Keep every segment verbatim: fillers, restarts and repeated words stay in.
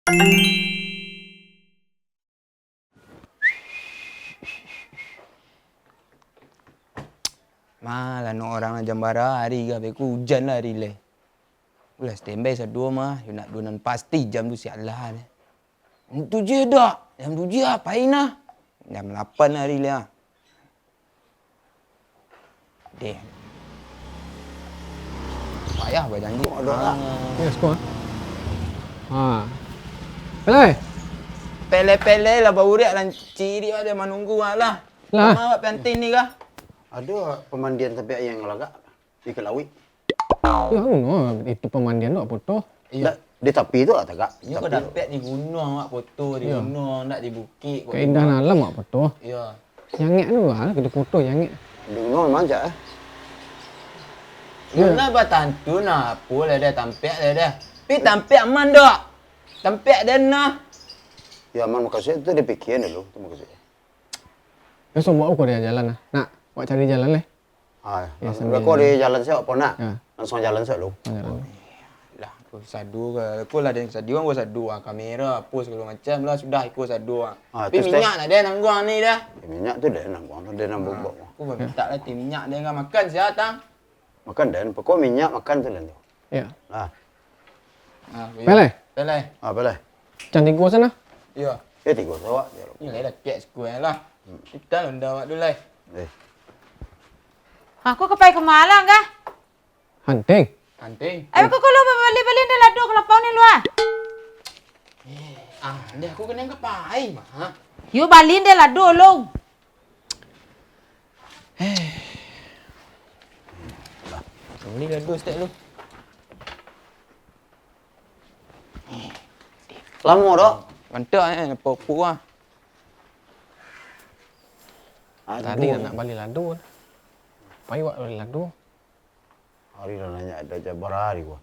Malah no urang lah jam bara hari ka, beko ujan lah hari lai. Ulah standby saduo mah, yo nak duo nan pasti jam tu sialah deh. Jam tujuah dak? Jam tujuah pai nah. Jam lapan hari lai ah. Deh. Payah bajanji. Kok ada lah. Ah. Yes, kok. Ha. Pelai. Pelai-pelai lah bauriak lanci di ada manunggu lah. Lah. Sama awak penting ni kah? Ada pemandian tapi yang lagak di Kelawik. Yo, anu, itu pemandian tu apo tu? Iyo. Ndak, di tapi tu lah tagak. Inyo ko tapi dapek di gunuang awak foto, di Iyo. gunuang, ndak di bukik, kok Keindahan di alam awak foto. Iyo. Jangek tu lah, kita foto jangek. Di gunuang memang cak, eh. Iyo. Gunuang batantu nah, apo lah dah, tampek lah dah. Tapi tampek aman dak? Tampek den nah. Yo, aman, maksudnyo tu dipikirin dulu, tu maksudnyo. Yo, so, buat ukur dia jalan lah. Nak, buat cari jalan leh. Ah, Yo, langsung sambil beko di jalan siap apo nak? Yo. Langsung jalan siap lu. Oh, jalan. Lah, aku sadu ka, aku lah den sadu, aku sadu ah, kamera apo sagalo macam lah, sudah iko sadu ah. Ah, Tapi terus minyak teh? nak den nangguang ni dah. Ya, minyak tu den nangguang tu, den nang Ah, bubuk. Aku minta lah ti minyak den ka makan siap tang. Makan den, pokok minyak makan tu den tu. Yo. Lah. Ah, Pelai. Pelai. Ah, Pelai. Can tigo sana. Yo. Eh, tigo sawak je. Ni lah dah kek sikuai lah. Hmm. Kita londa awak dulu lai. Eh. Aku ka pai ka Malang kah? Hanting. Hanting. Ayo, kau kalau bali-bali den lado ka lapau ni lu ah. Eh, ah, ni aku kena ka pai mah. Yo, bali den lado lu. Eh. Bali lado stek lu. Lamo dak? Mantap eh, pok-pok ah. Tadi Aduh. nak bali lado. Pai wak bali lado. Hari lah nanya ada jam bara hari gua.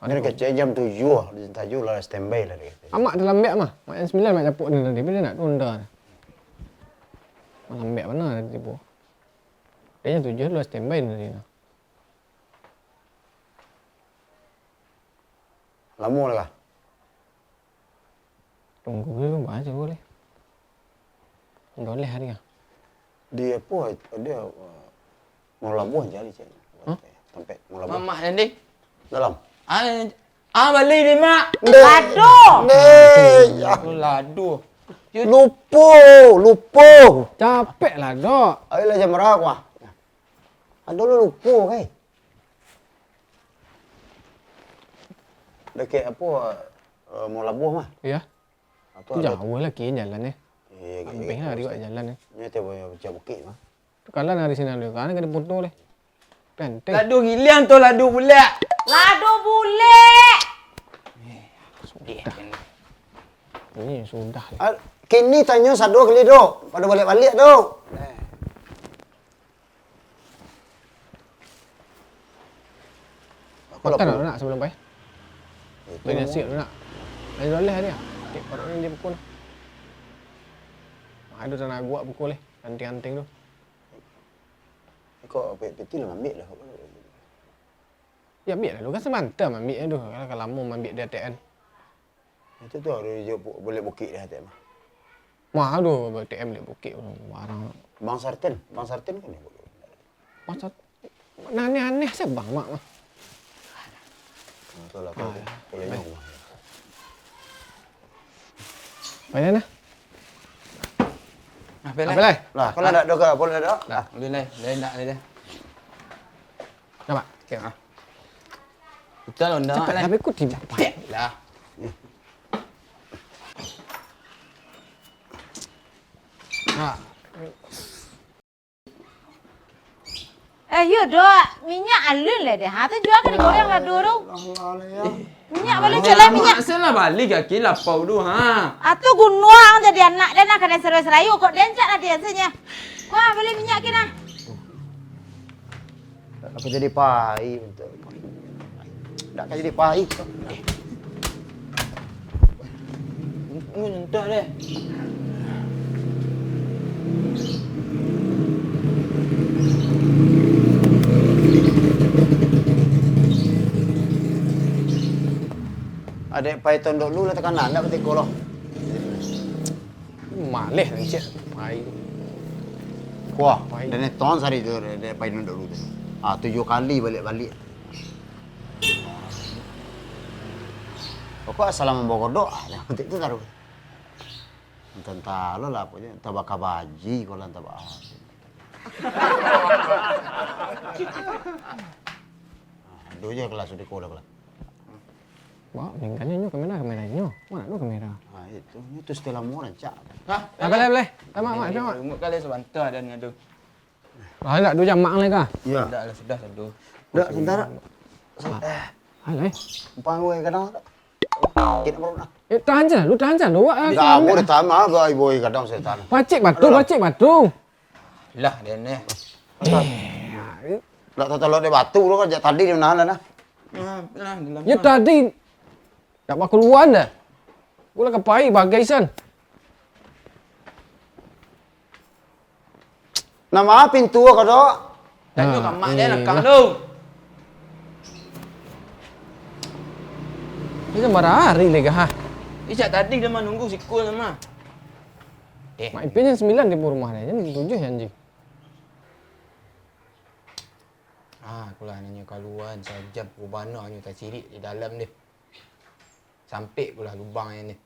Aduh. Dia kecek jam tujuh, di jam tujuh lah standby lah dia kata. Amak talambek mah. Mak jam sambilan mak capuk dia tadi. Bila nak tunda. Talambek bana tadi tibo. Dia jam tujuh lah standby tadi. Lamo lah kah? Tunggu dulu, baca boleh. Boleh hari ah. Di apo, dia, uh, Muaro Labuah cari, cari. Hah? Tampek Muaro Labuah. Mamak nan di? Dalam. Ah, ah, bali di mak. Ndeh. Lado. Ndeh, ya. Oh, lado. Yo. Lupo, lupo. Capek lah, Dok. Ayolah, jam bara, wah. Ado lo lupo, kai. Dakek apo, eh, Muaro Labuah mah? Iyo. Atau Tu ado jauah lah, kian jalan, eh. Iyo, Ampeh lah, riwak jalan, eh. Nyo tiap bukik mah. Tu kalan dari sinan tu, kan ka diputu leh. Panteh. Lado giliang tu, lado bulek. Lado bulek. Sudah. Ini sudah lah. Ah, kini tanyo sado kali, Dok. Pado baliak-baliak, Dok. Makan dulu nak sebelum pai. Itu Banyak siap dulu nak. Dari doleh hari ah. Kek parut ni dia pukul. Ada tanah aguak pukul leh. Anting-anting tu. Kok peti lah ambil lah. Ya, ambil lah. Lu kan semantah ambil tu. Kalau lamo ambil di A T M. Itu tu harus jo bu-, bulek bukik di A T M. Mah tu A T M bulek bukik barang. Bang Sarten, Bang Sarten kan dia bulek. Bang Sarten. Nah, aneh-aneh saja Bang Mak mah. Nah, tu lah, Ah, tu. Ya. Kalau nyong mah. Payah nah. Apa lah? Apa lah? Lah, kalau Ah. nak doa, boleh doa. Lah, Ah. boleh lah. Boleh nak, boleh lah. Nampak? Okey, ah. Betul, Onda. Cepat lah, aku tiba. Cepat lah. Ha. Eh, yo, Dok. Minyak alun lah deh. Ha, tu jua ka digoyang lado tu. Minyak balik je lah, minyak. Mak, salah balik kaki lapau tu, ha. Ah, tu gunuang jadi anak dia nak kena serai-serai. Kok dia encak lah dia senya. Wah, beli minyak kena. Ndak ka jadi pai, ndak ka jadi pai. Nyentak deh. Ah, Dek pai tondok lu lah takana, ndak batiko lo. Maleh rancak pai. Wah, pai. Dan ton sari tu dek pai tondok lu tu. Ah, tujuh kali balik-balik. Pokok asal mambawa kodok, ah, yang penting tu taruh. Entah-entah lo lah, pokoknya entah baka baji ko lah, entah baka. Aduh, je kelas sudah ko lah, kelas. Wah, mingganyo nyo kamera, kamera nyo. Mana tu kamera? Ah, itu, nyo tu setelah mau rancak. Hah? Ah, boleh, boleh. Tamak, mak, tamak. Tunggu kali sabanta dan ngadu. Ah, ndak duo jamak lai kah? Iya. Ndak lah, sudah satu. Ndak, sebentar. Ah. Alah, eh. Umpang gue kadang. Kit perut lah. Eh, tahan sajo, lu tahan sajo, lu awak. Ndak, aku dah tahan mah, gue boy kadang setan. Pacik batu, pacik batu. Lah, dia ni. Eh. Ndak tahu dek batu tu kan, jak tadi dia nahan lah, nah. Nah, nah, dalam. Ya, tadi. Ndak bakaluan dah. Gue lah ka pai bagai san. Nama pintu ko, Dok? Tanyo ka mak dia nakang tu. Ni jam bara hari lai kah, ha? Ijak tadi dah manunggu siko sama. Eh. Mak Ipin jam sambilan tibo rumah dia, jam tujuh ya, anjing. Ah, aku lah nanyo kaluan, sajam ku bana nyo tacirik di dalam deh. Sampik ku lah lubang yang ni.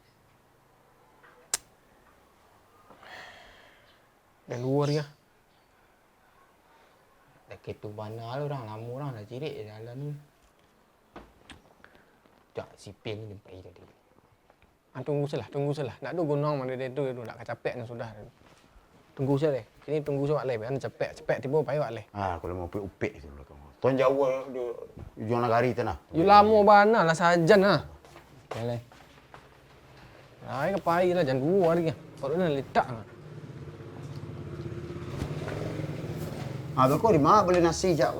Dah luar ya. Dah ketu bana lah urang, lamo urang lah cirik di dalam ni. Jak sipin ni pai tadi. Ah, tunggu sajolah, tunggu sajolah. Ndak ado guno mah dari tu, tu ndak kacapek nyo sudah. Tunggu sajo deh. Sini tunggu sajo wak lai, biar capek, capek tibo pai wak lai. Ah, kalau mau upik-upik tu belakang. Tuan jauah di ujuang nagari tu nah. Yo lamo bana lah sajan nah. Lai. Ai ka pai lah, jam duo hari. Baru dah letak lah. Ah, beko di ma bali nasi jak?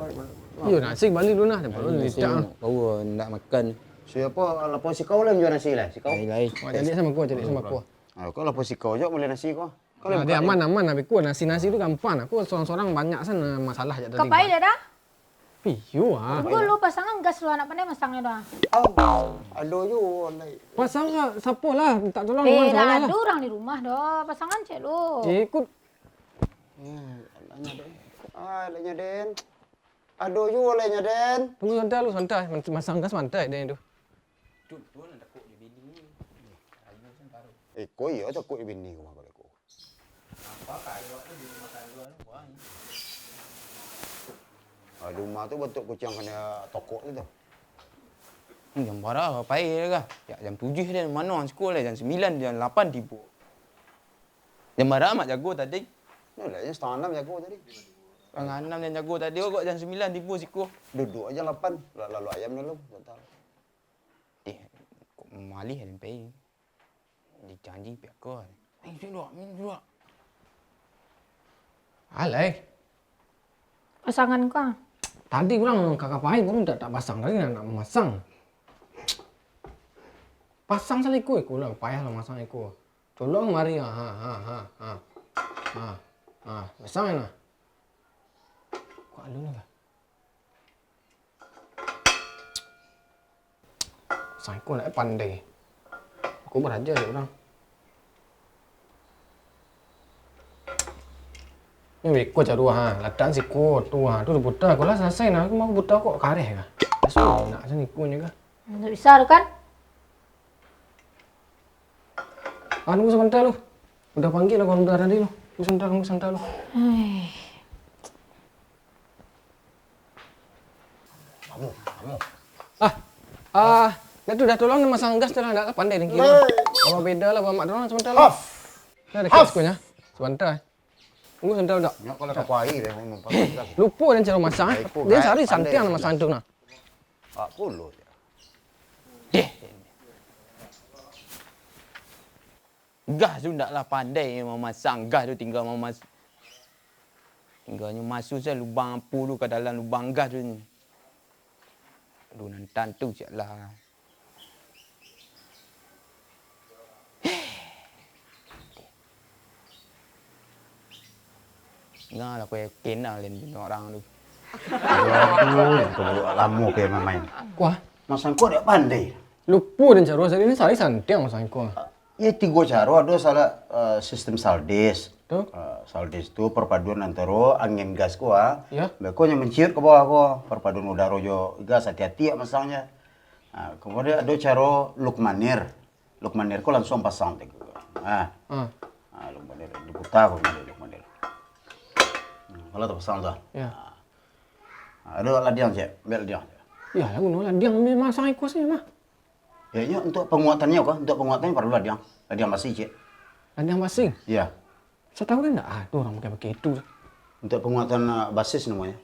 Iyo, nasi bali dulu nah, baru letak lah. Kau nak makan. Siapo lapau sikau lah manjua nasi lah, sikau? Lai, lai. Wah, jadi samo aku, jadi samo aku. Ah, kau lapau sikau jak bali nasi kau. Kau lah. Aman, aman, abiku nasi-nasi tu gampang. Aku sorang-sorang banyak san masalah jak tadi. Ka pai dah dah? Piyo ah. Tunggu lu, pasangan gas lu, anak pandai masangnyo doh. Au, ado juo lai. Pasang ka, sapo lah, minta tolong. Eh, lah, ado urang di rumah doh, pasangan cek lu. Eh, ikut. Eh, alaknyo den. Ah, alaknyo den. Ado juo alaknyo den. Tunggu santai lu, santai. Mas-, masang gas santai den tu. Iko iyo takut di bini ko mah kalau iko. Di rumah tu bantuak kuciang kanai tokok tu. Jam bara pai kah? Ya, jam tujuah den, mano siko lai, jam sambilan, jam lapan tibo. Jam bara mak jago tadi? Nah, lah, jam satangah anam jago tadi. Satangah anam den jago tadi, kok jam sambilan tibo siko? Duduak jam lapan, lah, lalu ayam dalam, tak tahu. Eh, kok malih den pai? Dijanji pihak ko. Eh, sudah, minum sudah. Alai. Pasangan ko ah? Tadi urang ka ka pai, urang tak, tak pasang tadi, nak, nak mamasang. Pasang salah iko, iko lah, payah lah masang iko. Tolong mari, ha, ha, ha, ha. Ha, ha, pasang nah. Kok alun lah. Sangko nak pandai. Aku baraja dek urang. Ni beko caru ha, latak siko tu ha, tu diputa, aku lah salasai nah, aku mau puta kok kareh kah? Asu nak sangko nyo kah? Ndak bisa tu kan? Ah, tunggu sabanta lu. Udah panggil lah kawan muda tadi lu. Tunggu sabanta, tunggu sabanta lu. Ai. Kamu, kamu. Ah, ah, dah tu dah tolong masang gas tu lah, ndak pandai dengki. Kalau beda lah, Mak, tolong sabanta lu. Haf. Nah, dekat sikunya. Sabanta. Tunggu sabanta, dak. Nyo kalau ka pai deh, memang pandai gas. Lupo den caro masang. Dia sari santiang masang tu nah. Ak pulo je. Deh. Gas tu ndak lah pandai mamasang, gas tu tinggal mamas-, tinggalnyo masuak sajo lubang apo tu ka dalam lubang gas tu. Aduh, nan tantu siap lah. Nah, lah, aku yakin lah lain bini orang tu. Aduh, itu lamo ke main-main. Kuah. Masang ko dak pandai. Lupo den caro, sari ni sari santiang masang iko. Iyo, tigo caro, ado salah, eh, sistem saldes. Tu? Eh, saldes tu perpaduan antaro angin gas ko, ah. Iyo. Beko nyo manciut ka bawah ko, perpaduan udaro jo gas, hati-hati awak masangnyo. Ah, kemudian ado caro Lukmanir. Lukmanir ko langsung pasang tu. Ah. Ah. Ah, Lukmanir, diputa ko Lukmanir. Hmm, kalau tapasang tu. Iyo. Ah. Ah, ado ladiang ciek, ambiak ladiang ciek. Iyo, lah guno ladiang, ambiak masang iko sajo mah. Yo, inyo untuak panguatannyo ko, untuak panguatannyo paralu ladiang, ladiang basi ciek. Ladiang basi? Iyo. Satahu den ndak ado urang pakai-pakai itu. Untuak panguatan, ah, basis namonyo.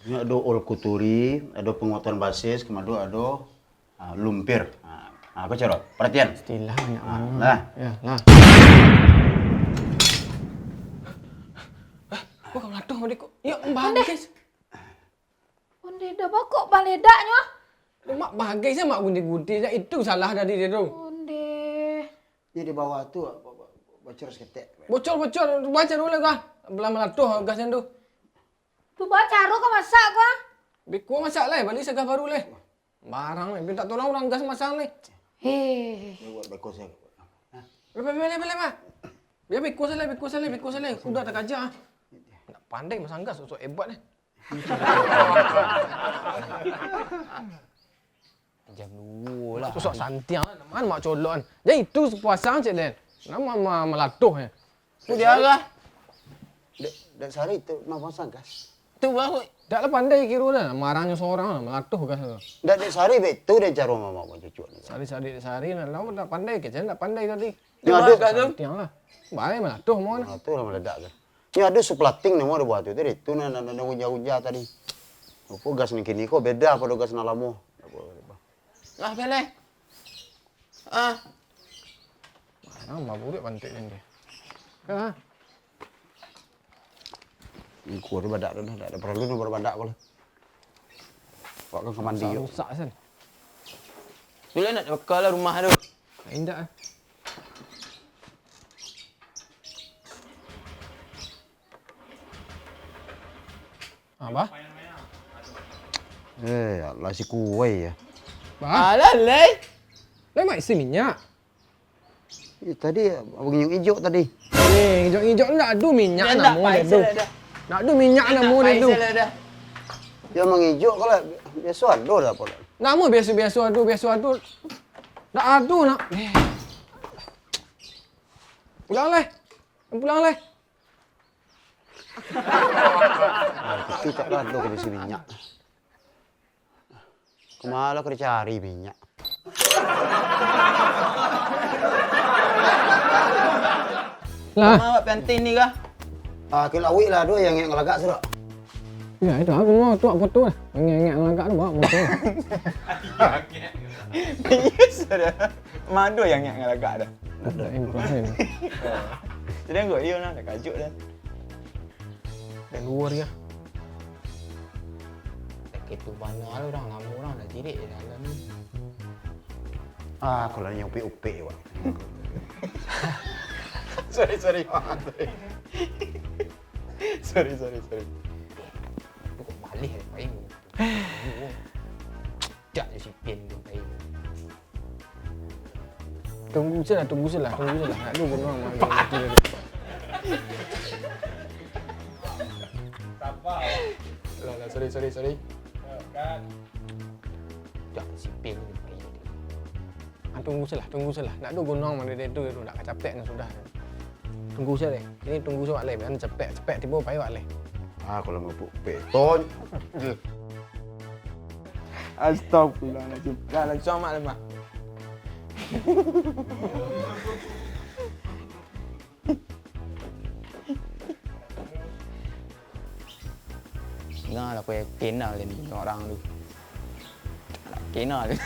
Inyo ado Olkuturi, ado panguatan basis, kamado ado, ah, lumpir. Ah, ah, ko caro. Paratian. Istilah banyak. Ah, mano. Lah. Yo, lah. Hah? Kok meledak tadi kok? Yo, bagus. Ondeh, dah bakok baledaknyo. Mak bagai sajo mak gunti-gunti, itu salah tadi dia tu. Ondeh. Nyo di bawah tu, bo-, bo-, bocor saketek. Bocor, bocor, baco dulu lah kah. Belah malatuh gasnyo tu. Tu baa caro ka masak ko, ah? Beko masak lai, bali sagah baru lai. Barang lai, minta tolong urang gas masang lai. Heh. Ni buat beko sajo. Hah? Bele, bele, bele, Pak. Bia beko sajo lai, beko sajo lai, beko sajo lai. Udah takaja, ah. Ndak pandai masang gas, sok-sok hebat ni. Jam duo lah. Susah santiang, mano mak colok kan. Jadi itu pasang cek den. Nama ma-, malatuh ya. Tu dia lah. Dek, dek Sari tu mah pasang gas. Tu baru. Dak lah pandai kiro dah, marangnyo sorang lah, malatuh gas tu. Dak dek Sari betu dek caro mamak cucuk ni. Sari, Sari, Sari, nah, lama dak pandai, kecen dak pandai tadi. Nyo ado. Santiang lah. Bae malatuh mau nah. Malatuh lah meledak tu. Nyo ado suplating namo ado buah tu tadi. Tu nah, nah, nah, nah, uja-uja tadi. Rupo gas nan kini ko beda pado gas nan lamo. Lah, bele. Ah. Nah, maburuak bantuak ni. Ah. Iko tu badak tu dah, dak ado paralu ni baru badak ko lah. Awak kan ka mandi. Rusak, rusak, San. Tu lah nak baka lah rumah tu. Indak, ah. Apa? Eh, alah si kuai ya. Bah? Alah, leh. Lai mak isi minyak. Eh, tadi abang injuk-injuk tadi. Eh, injuk-injuk ndak ado minyak namo dia tu. Ndak ado minyak namo dia tu. Dia mangijuk kalau biaso ado dah apa dah. Namo biaso-biaso ado, biaso ado. Ndak ado nak. Eh. Pulang leh. Pulang leh. Ah, tapi tak ado ka isi minyak. Kama lah ka dicari minyak. Lah. Kama awak penting ni kah? Ah, kilawik lah, aduh, yang ingat ngalagak sudah. Ya, itu aku mau tuak foto lah. Yang ingat ngalagak tu bawa foto. Iya sudah. Mado yang ingat ngalagak dah. Dah improve ni. Jadi kok iyo nah, dah kajuk dah. Dah luar ya. Sakik tu bana lah urang, lamo urang dah tirik di dalam ni. Ah, kalau nyo upik-upik, Wak. Sorry, sorry, Wak. Sorry. Sorry, sorry, sorry. Kok malih, Pak Im? Dak di sipin tu, Pak Im. Tunggu sajolah, tunggu sajolah, tunggu sajolah. Nak dulu bunuh mati dulu. Lah, lah, sorry, sorry, sorry. Dak sipil ni. Ah, tunggu sajolah, tunggu sajolah. Nak dulu bunuh mati dari tu, tu dak kacapek nan sudah. Tunggu sajo deh. Ini tunggu sajo wak lai, biar capek, capek tibo pai wak lai. Ah, kalau mabuk beton. Astagfirullahaladzim. Dah, langsung amat lemak. Nah, lah, aku yakin lah, lain orang tu. Nak kena tu.